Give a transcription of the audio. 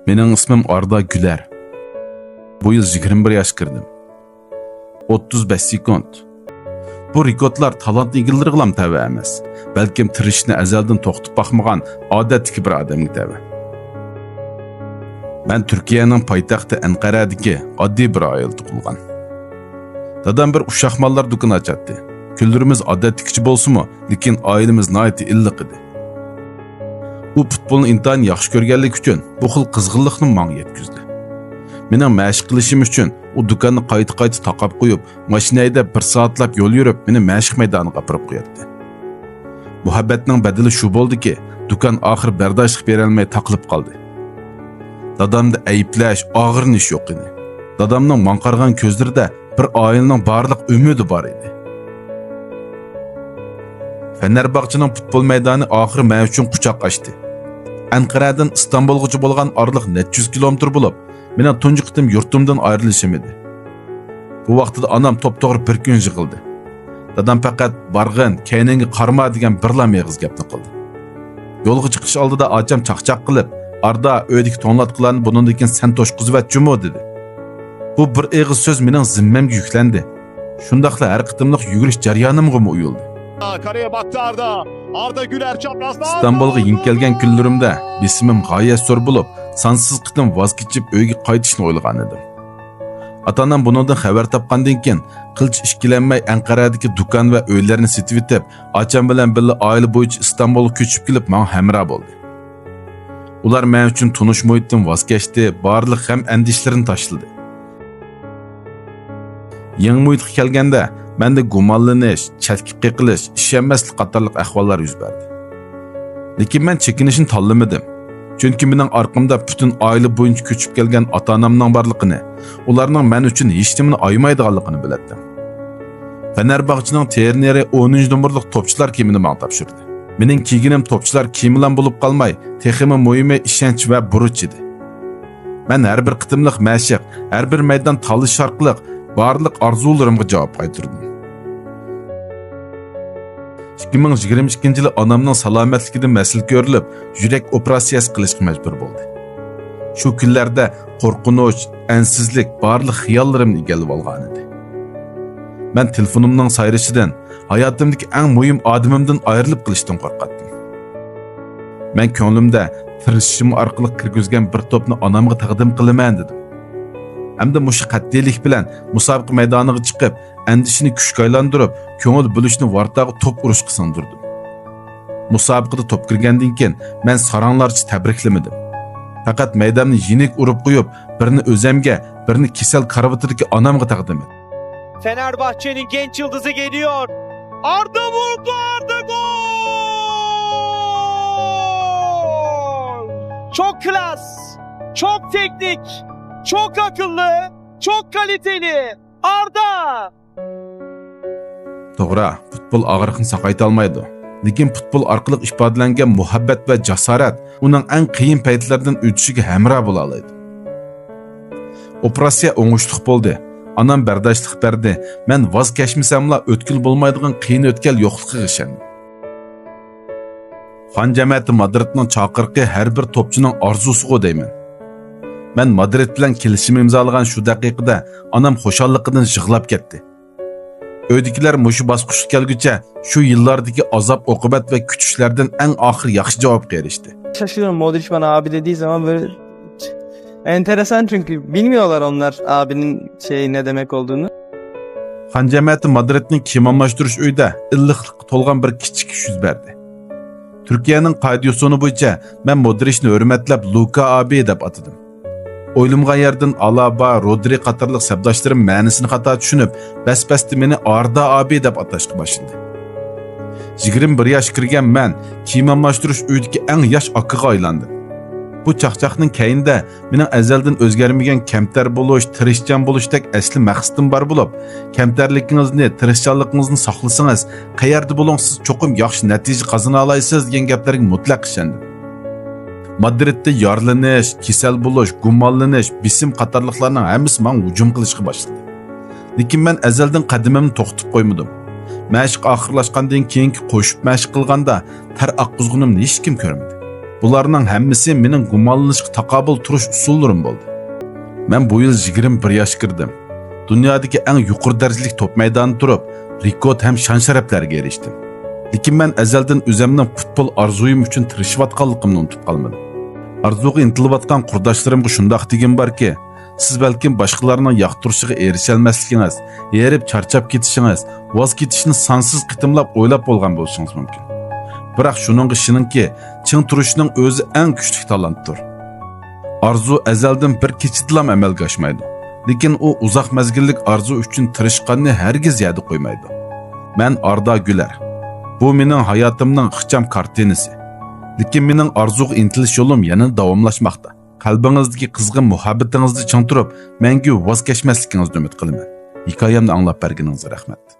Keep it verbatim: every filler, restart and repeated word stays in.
مېنىڭ ئىسمىم ئاردا گۈلەر. بۇ يىل يىگىرمە بىر ياشقا كىردىم. ئوتتۇز بەش سېكۇنت. بۇ رېكورتلار تالانت ئىگىلىرىگىلام تەۋە ئەمەس، بەلكىم تىرىشىشنى ئەزەلدىن توختىتىپ باقمىغان ئادەتتىكى بىر ئادەمگە تەۋە. مەن تۈركىيەنىڭ پايتەختى ئەنقەرەدىكى ئاددىي بىر ئائىلىدە تۇغۇلغان. دادام بىر ئۇششاق ماللار دۇكىنى ئاچاتتى. كۈنلىرىمىز ئادەتتىكىچە بولسىمۇ، لېكىن ئائىلىمىز ناھايىتى ئىللىق ئىدى. ئۇ پۇتبولنى ئىنتايىن ياخشى كۆرگەنلىكى ئۈچۈن بۇ خىل قىزغىنلىقنى ماڭا يەتكۈزدى. مېنىڭ مەشىق قىلىشىم ئۈچۈن ئۇ دۇكاننى قايتا-قايتا تاقاپ قويۇپ، ماشىنا ھەيدەپ بىر سائەتلەپ يول يۈرۈپ، مېنى مەشىق مەيدانىغا ئاپىرىپ قوياتتى. مۇھەببەتنىڭ بەدىلى شۇ بولدىكى، دۇكان ئاخىرى بەرداشلىق بېرەلمەي تاقىلىپ قالدى. دادامدا ئەيىبلەش، ئاغرىنىش يوق ئىدى. دادامنىڭ ماڭا قارىغان كۆزلىرىدە بىر ئائىلىنىڭ بارلىق ئۈمىدى بار ئىدى. فەنەرباغچىنىڭ پۇتبول مەيدانى ئاخىرى مەن ئۈچۈن قۇچاق ئاچتى. ئەنقەرەدىن ئىستانبۇلغىچە بولغان ئارىلىق نەچچە يۈز كىلومېتىر بولۇپ، مېنىڭ تۇنجى قېتىم يۇرتۇمدىن ئايرىلىشىم ئىدى. بۇ ۋاقتىدا ئانام توپتوغرا بىر كۈن يىغلىدى. دادام پەقەت «بارغىن، كەينىڭگە قارىما» دېگەن بىرلا مېغىز گەپنى قىلدى. يولغا چىقىش ئالدىدا ئاچام چاقچاق قىلىپ، «ئاردا، ئۆيدىكى توڭلاتقۇلارنى بۇنىڭدىن كېيىن سەن توشقۇزۇۋەت جۇمۇ» دېدى. بۇ بىر ئېغىز سۆز مېنىڭ زىممەمگە يۈكلەندى. شۇنداقلا ھەر قېتىملىق يۈگۈرۈش جەريانىمغىمۇ ئۇيۇلدى. كارىيە باقتى ئاردا. ئاردا گۈلەر چاپراستان. ئىستانبۇلغا يېڭى كەلگەن كۈنلىرىمدە بېسىمىم غايەت زور بولۇپ، سانسىز قېتىم ۋاز كېچىپ ئۆيگە قايتىشنى ئويلىغان ئىدىم. ئاتا-ئانام بۇنىڭدىن خەۋەر تاپقاندىن كېيىن، قىلچە ئىككىلەنمەي ئەنقەرەدىكى دۇكان ۋە ئۆيلەرنى سېتىۋېتىپ، ئاچام بىلەن بىللە ئائىلە بويىچە ئىستانبۇلغا كۆچۈپ كېلىپ، ماڭا ھەمراھ بولدى. ئۇلار مەن ئۈچۈن تونۇش مۇھىتتىن ۋاز كەچتى، بارلىق غەم-ئەندىشىلىرىنى تاشلىدى. يېڭى مۇھىتقا كەلگەندە، مەندە گۇمانلىنىش، چەتكە قېقىلىش، ئىشەنمەسلىك قاتارلىق ئەھۋاللار يۈز بەردى. لېكىن مەن چېكىنىشنى تاللىمىدىم. چۈنكى مېنىڭ ئارقامدا پۈتۈن ئائىلە بويىچە كۆچۈپ كەلگەن ئاتا-ئانامنىڭ بارلىقىنى، ئۇلارنىڭ مەن ئۈچۈن ھېچنېمىنى ئايىمايدىغانلىقىنى بىلەتتىم. فەنەرباغچىنىڭ ترېنېرى ئونىنچى نومۇرلۇق توپچىلار كىيىمىنى ماڭا تاپشۇردى. مېنىڭ كىيگىنىم توپچىلار كىيىمىلا بولۇپ قالماي، تېخىمۇ مۇھىمى ئىشەنچ ۋە بۇرچ ئىدى. مەن ھەر بىر قېتىملىق مەشىق، ھەر بىر مەيدان تالىشىش ئارقىلىق بارلىق ئارزۇلىرىمغا جاۋاب قايتۇردۇم. ئىككى مىڭ يىگىرمە ئىككىنچى يىلى ئانامنىڭ سالامەتلىكىدە مەسىلە كۆرۈلۈپ، يۈرەك ئوپېراتسىيەسى قىلىشقا مەجبۇر بولدى. شۇ كۈنلەردە قورقۇنچ، ئەنسىزلىك بارلىق خىياللىرىمنى ئىگىلىۋالغانىدى. مەن تېلېفونۇمنىڭ سايرىشىدىن، ھاياتىمدىكى ئەڭ مۇھىم ئادىمىمدىن ئايرىلىپ قېلىشتىن قورقاتتىم. مەن كۆڭلۈمدە تىرىشىشىم ئارقىلىق كىرگۈزگەن بىر توپنى ئانامغا تەقدىم قىلىمەن دېدىم. ئەمدى مۇشۇ قەتئىيلىك بىلەن مۇسابىقە مەيدانىغا چىقىپ، ئەندىشىنى كۈچكە ئايلاندۇرۇپ، كۆڭۈل بۆلۈشنى ۋارتاغا توپ ئۇرۇشقا سىڭدۈردۈم. مۇسابىقىدە توپ كىرگەندىن كېيىن مەن ساراڭلارچە تەبرىكلىمىدىم. پەقەت مەيداننى يېنىك ئۇرۇپ قويۇپ، بىرنى ئۆزەمگە، بىرنى كېسەل كارىۋىتىدىكى ئانامغا تەقدىم ئەتتىم. Fenerbahçe'nin genç yıldızı geliyor. Arda vurdu, Arda gol! Çok klas, çok teknik, çok akıllı, çok kaliteli. Arda! توغرا، پۇتبول ئاغرىقنى ساقايتالمايدۇ. لېكىن پۇتبول ئارقىلىق ئىپادىلەنگەن مۇھەببەت ۋە جاسارەت ئۇنىڭ ئەڭ قىيىن پەيتلەردىن ئۆتۈشىگە ھەمراھ بولالايدۇ. ئوپېراتسىيە ئوڭۇشلۇق بولدى. ئانام بەرداشلىق بەردى. مەن ۋاز كەچمىسەملا ئۆتكىلى بولمايدىغان قىيىن ئۆتكەل يوقلۇقىغا ئىشەندىم. خان جەمەتى مادرىدنىڭ چاقىرىقى ھەر بىر توپچىنىڭ ئارزۇسىغۇ دەيمەن. مەن مادرىد بىلەن كېلىشىم ئىمزالىغان شۇ دەقىقىدە ئانام خۇشاللىقىدىن يىغلاپ كەتتى. ئۆيدىكىلەر مۇشۇ باسقۇچقا كەلگۈچە شۇ يىللاردىكى ئازاب-ئوقۇبەت ۋە كۈتۈشلەردىن ئەڭ ئاخىر ياخشى جاۋابقا ئېرىشتى. Şaşırıyorum, Modric bana abi dediği zaman böyle enteresan, çünkü bilmiyorlar onlar abinin şey ne demek olduğunu. خان جەمەتى مادرىدنىڭ كىيىم ئالماشتۇرۇش ئۆيىدە ئىللىقلىققا تولغان بىر كىچىك ئىش يۈز بەردى. تۈركىيەنىڭ قائىدە-يوسۇنى بويىچە مەن مودرىچنى ھۆرمەتلەپ لۇكا ئابىي دەپ ئاتىدىم. ئويلىمىغان يەردىن ئالابا، رودرى قاتارلىق سەپداشلىرىم مەنىسىنى خاتا چۈشىنىپ، بەس-بەستە مېنى ئاردا ئابىي دەپ ئاتاشقا باشلىدى. يىگىرمە بىر ياشقا كىرگەن مەن كىيىم ئالماشتۇرۇش ئۆيىدىكى ئەڭ ياش ئاكىغا ئايلاندىم. بۇ چاقچاقنىڭ كەينىدە مېنىڭ ئەزەلدىن ئۆزگەرمىگەن كەمتەر بولۇش، تىرىشچان بولۇشتەك ئەسلى مەقسىتىم بار بولۇپ، كەمتەرلىكىڭىزنى، تىرىشچانلىقىڭىزنى ساقلىسىڭىز، قەيەردە بولۇڭ سىز چوقۇم ياخشى نەتىجە قازىنالايسىز دېگەن گەپلەرگە مۇتلەق ئىشەندىم. مادرىدتا يارىلىنىش، كېسەل بولۇش، گۇمانلىنىش، بېسىم قاتارلىقلارنىڭ ھەممىسى ماڭا ھۇجۇم قىلىشقا باشلىدى. لېكىن مەن ئەزەلدىن قەدىمىمنى توختىتىپ قويمىدىم. مەشىق ئاخىرلاشقاندىن كېيىنكى قوشۇپ مەشىق قىلغاندا تەر ئاققۇزغىنىمنى ھېچكىم كۆرمىدى. بۇلارنىڭ ھەممىسى مېنىڭ گۇمانلىنىشقا تاقابىل تۇرۇش ئۇسۇللىرىم بولدى. مەن بۇ يىل يىگىرمە بىر ياشقا كىردىم. دۇنيادىكى ئەڭ يۇقىرى دەرىجىلىك توپ مەيدانىدا تۇرۇپ، رېكورت ھەم شان-شەرەپلەرگە ئېرىشتىم. لېكىن مەن ئەزەلدىن ئۆزەمنىڭ پۇتبول ئارزۇيۇم ئۈچۈن تىرىشىۋاتقانلىقىمنى ئۇنتۇپ قالمىدىم. ئارزۇغا ئىنتىلىۋاتقان قۇرداشلىرىمغا شۇنداق دېگۈم باركى، سىز بەلكىم باشقىلارنىڭ ياقتۇرۇشىغا ئېرىشەلمەسلىكىڭىز، ھېرىپ چارچاپ كېتىشىڭىز، ۋاز كېچىشنى سانسىز قېتىملاپ ئويلاپ بولغان بولۇشىڭىز مۇمكىن. بىراق شۇنىڭغا ئىشىنىڭكى، چىڭ تۇرۇشنىڭ ئۆزى ئەڭ كۈچلۈك تالانتتۇر. ئارزۇ ئەزەلدىن بىر كېچىدىلا ئەمەلگە ئاشمايدۇ. لېكىن ئۇ ئۇزاق مەزگىللىك ئارزۇ ئۈچۈن تىرىشقاننى ھەرگىز يەردە قويمايدۇ. مەن ئاردا گۈلەر. بۇ مېنىڭ ھاياتىمنىڭ ئىخچام كارتىنىسى. لېكىن مېنىڭ ئارزۇغا ئىنتىلىش يولۇم يەنە داۋاملاشماقتا. قەلبىڭىزدىكى قىزغىن مۇھەببىتىڭىزنى چىڭ تۇرۇپ، مەڭگۈ ۋاز كەچمەسلىكىڭىزنى ئۈمىد قىلىمەن. ھېكايەمنى ئاڭلاپ بەرگىنىڭىزگە رەھمەت.